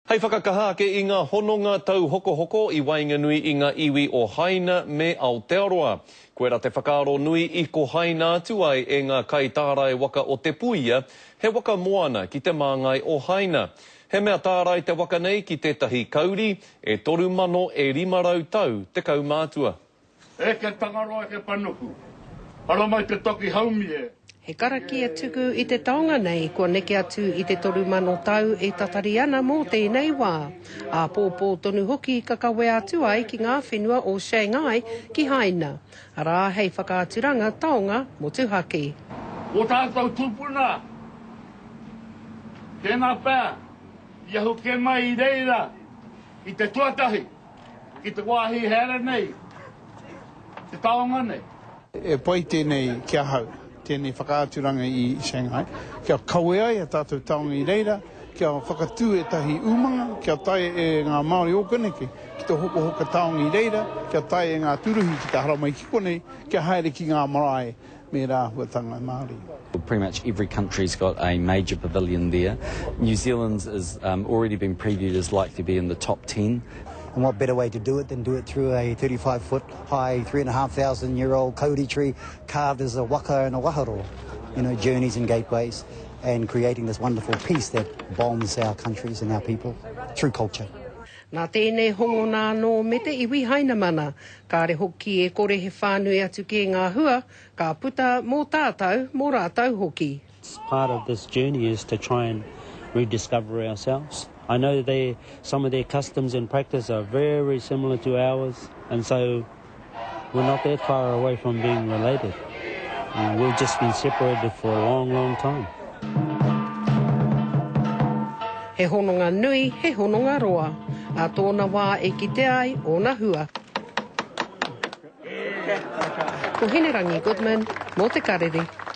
Hei whakakaha ake i ngā hononga tauhokohoko i waenganui i ngā iwi o Haina me Aotearoa. Koira te whakaaro nui i kohaina atu ai e ngā kaitārai waka o Te Puia he waka moana ki te māngai o Haina. He mea tārai te waka nei ki tētahi kauri e 3,000 e 500 tau te kaumātua. Eke Tangaroa, eke Panuku. Haramai te toki haumi e. He karakia tuku i te taonga nei kua neke atu i te 3000 tau e tatari ana mō tēnei wā. Āpōpō tonu hoki ka kawea atu ai ki ngā whenua o Shanghai ki Haina, arā hei whakaaturanga taonga motuhake. Ō tātou tūpuna, tēnā pea, i ahu kē mai i reira i te tuatahi. Ki te wāhi haere nei, te taonga nei. E pai tēnei ki ahau, tēnei whakaaturanga i Shanghai, kia kawea ai a tātou taonga i reira, kia whakatū ētahi umanga, kia taea e ngā Māori ōkaneke ki te hokohoka taonga i reira, kia taea e ngā tūruhi ki te haramai ki konei, kia haere ki ngā marae me ērā āhuatanga Māori. Pretty much every country's got a major pavilion there. New Zealand's has um, already been previewed as likely to be in the top 10. And what better way to do it than do it through a 35 foot high, 3,500 year old kauri tree carved as a waka and a waharoa, you know, journeys and gateways, and creating this wonderful peace that bonds our countries and our people through culture. Nā tēnei hongona anō me te iwi Hainamana, kāre hoki e kore he whānui atu kē ngā hua ka puta mō tātou, mō rātou hoki. Part of this journey is to try and rediscover ourselves. I know they, some of their customs and practice are very similar to ours, and so we're not that far away from being related. Uh, we've just been separated for a long, long time. He hononga nui, he hononga roa. Ā tōna wā e kite ai ōna hua. Ko Hinerangi Goodman, mō Te Karere.